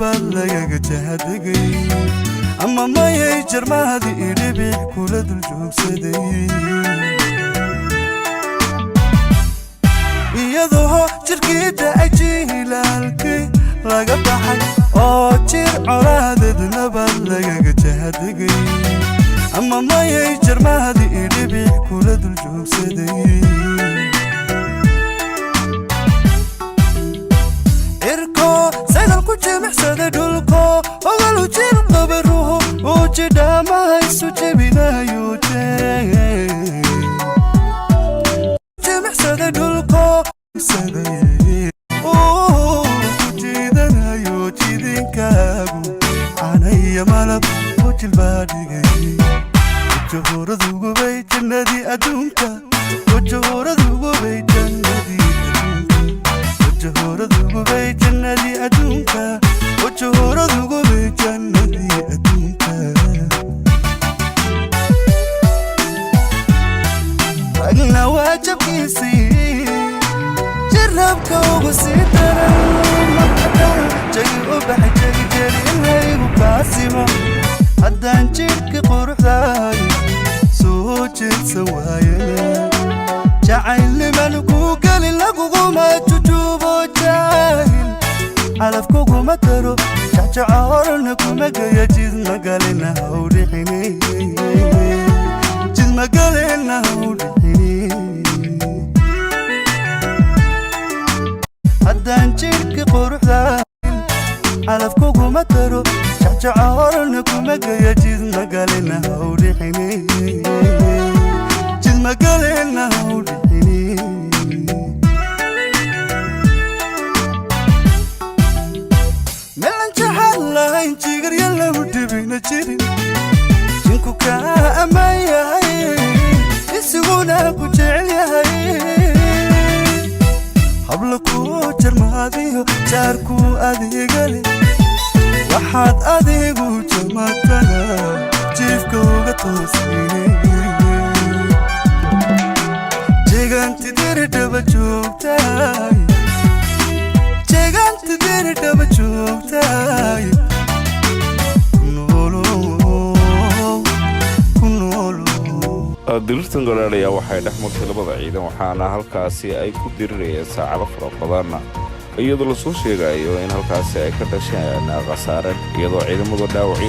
nabad lagaga jahadegay, ama mayay jarmaadi idhibic kula dul joogsaday. Iyadoo jirkii da'ay jiilaalkii laga baxay oo jir colaadeed nabad lagaga jahadegay, ama mayay jarmaadi idhibic kula dul joogsaday. Cirko sagal ku jimicsaday, dhulko ogalu jir qabaruhu uu jidhaamaha isu jebinayo, jimicsaday dhulko uu ku jiidanayo jidinkaagu canaya malab ku jilbaa dhigay. Wajahuuradugubay jannadii adduunka, wajahuuradugubay jannadii adduunka, wajahuuradugubay jannadii adduunka, wajahuuradugubay jannadii adduunka. Ragna waajabkiisii jirabka ugu sii daran, jagi u baxay jagi jerinhaygu kaasimo. Haddaan jidhki quruxdaay soo jeedsan waayana, jacaylniman kuu gelin laguguma jujuubo, jaahil calaf kuguma daro, jacjacoorna kuma geya. Jidmagalina hawdhixine, jidmagalina hawdhixine. Haddaan jidhki quruxda calaf kuguma daro, jacjacoorna kuma geya, jidmagalina hawdhixine, jidmagalina hawdhixine. Meelan jaxad lahayn jigarya lagu dhibina jirin, jinku kaa ammaan yahay, isiguna ku jecel yahay. Habla kuu jarmaadiyo jaarkuu adeega leh, waxaad adigu jamatana jiifka uga toosine. Jeegaanti diridhaba joogtaay, jeegaanti diridhaba joogtaay, ku noolow, ku noolow. Dirirtan golaadh ayaa waxay dhex martay labada ciidan, waxaana halkaasi ay ku dirirayeen saacado fara badan, iyadoo lasoo sheegayo in halkaasi ay ka dhasheen khasaare, iyadoo ciidamadu dhaawacyo